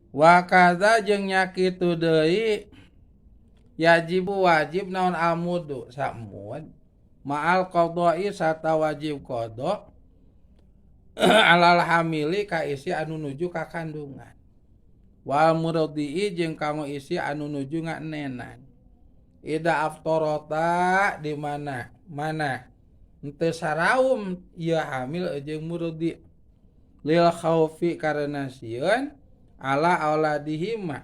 Wa kadza jeung nya kitu deui, yajibu wajib naon almuddu samud ma'al qada'i sarta wajib qada alal hamili ka istri anu nuju ka kandungan, wal murdi'i jeung kanggo istri anu nuju nganenan, ida aftarota di mana mana henteu saraum ieu hamil jeung murdi, lil khaufi karena sieun ala auladihima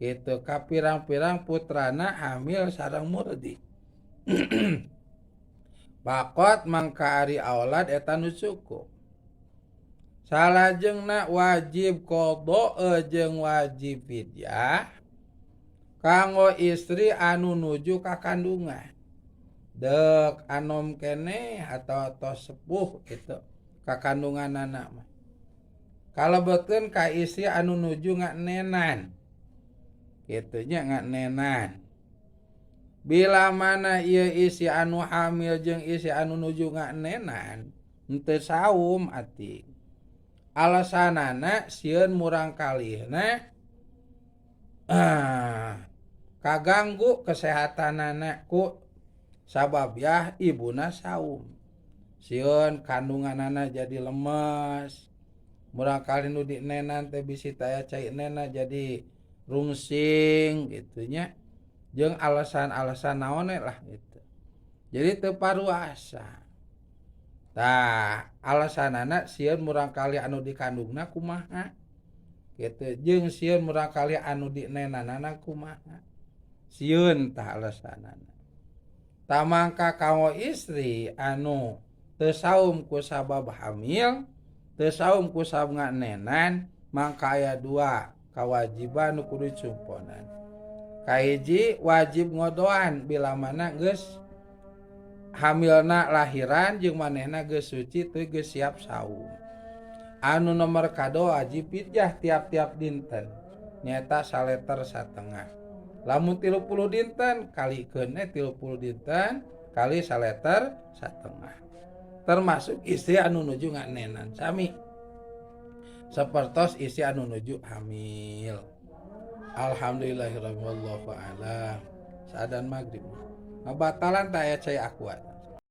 gitu ka pirang-pirang putrana hamil sareng murdi. Faqot mangka ari aulad eta nu cukup. Salajengna wajib qada jeung wajib fidyah kanggo istri anu nuju ka kandungan, dek anom keneh atau tos sepuh gitu ka kandunganana mah, kalebetkeun ka istri anu nuju nganenan kitu nya. Nganenan bila mana ieu istri anu hamil jeung istri anu nuju nganenan henteu saum ati, alasanana sieun murang kalihna kaganggu kesehatanana ku sabab yah ibuna saum, sieun kandunganana jadi lemes, murang kali nu dinenan teh bisi taya cai nena jadi rungsing gitu nya, jeung alasan-alasan naon lah gitu, jadi teu paruasa. Tah, alasanana sieun murang kali anu dikandungna kumaha gitu, jeung sieun murang kali anu dinenanana kumaha, sieun. Tah, alasanana. Tah, mangka kanggo istri anu teu saum ku sabab hamil, teu saum ku sabab nganenan, mangka aya dua kewajiban nu kudu dicumponan. Kahiji, wajib ngodoan bila mana geus hamilna lahiran jeung manehna geus suci teu geus siap saum. Anu nomor kadua, wajib fidyah tiap-tiap dinten, nyaeta saleter satengah. Lamun 30 dinten, kalikeun 30 dinten kali saleter satengah. Termasuk istri anu nuju nganenan, sami sapertos istri anu nuju hamil. Alhamdulillahirabbil, wallahu a'lam. Saadan maghrib ngabatalan teh aya cai Aqua.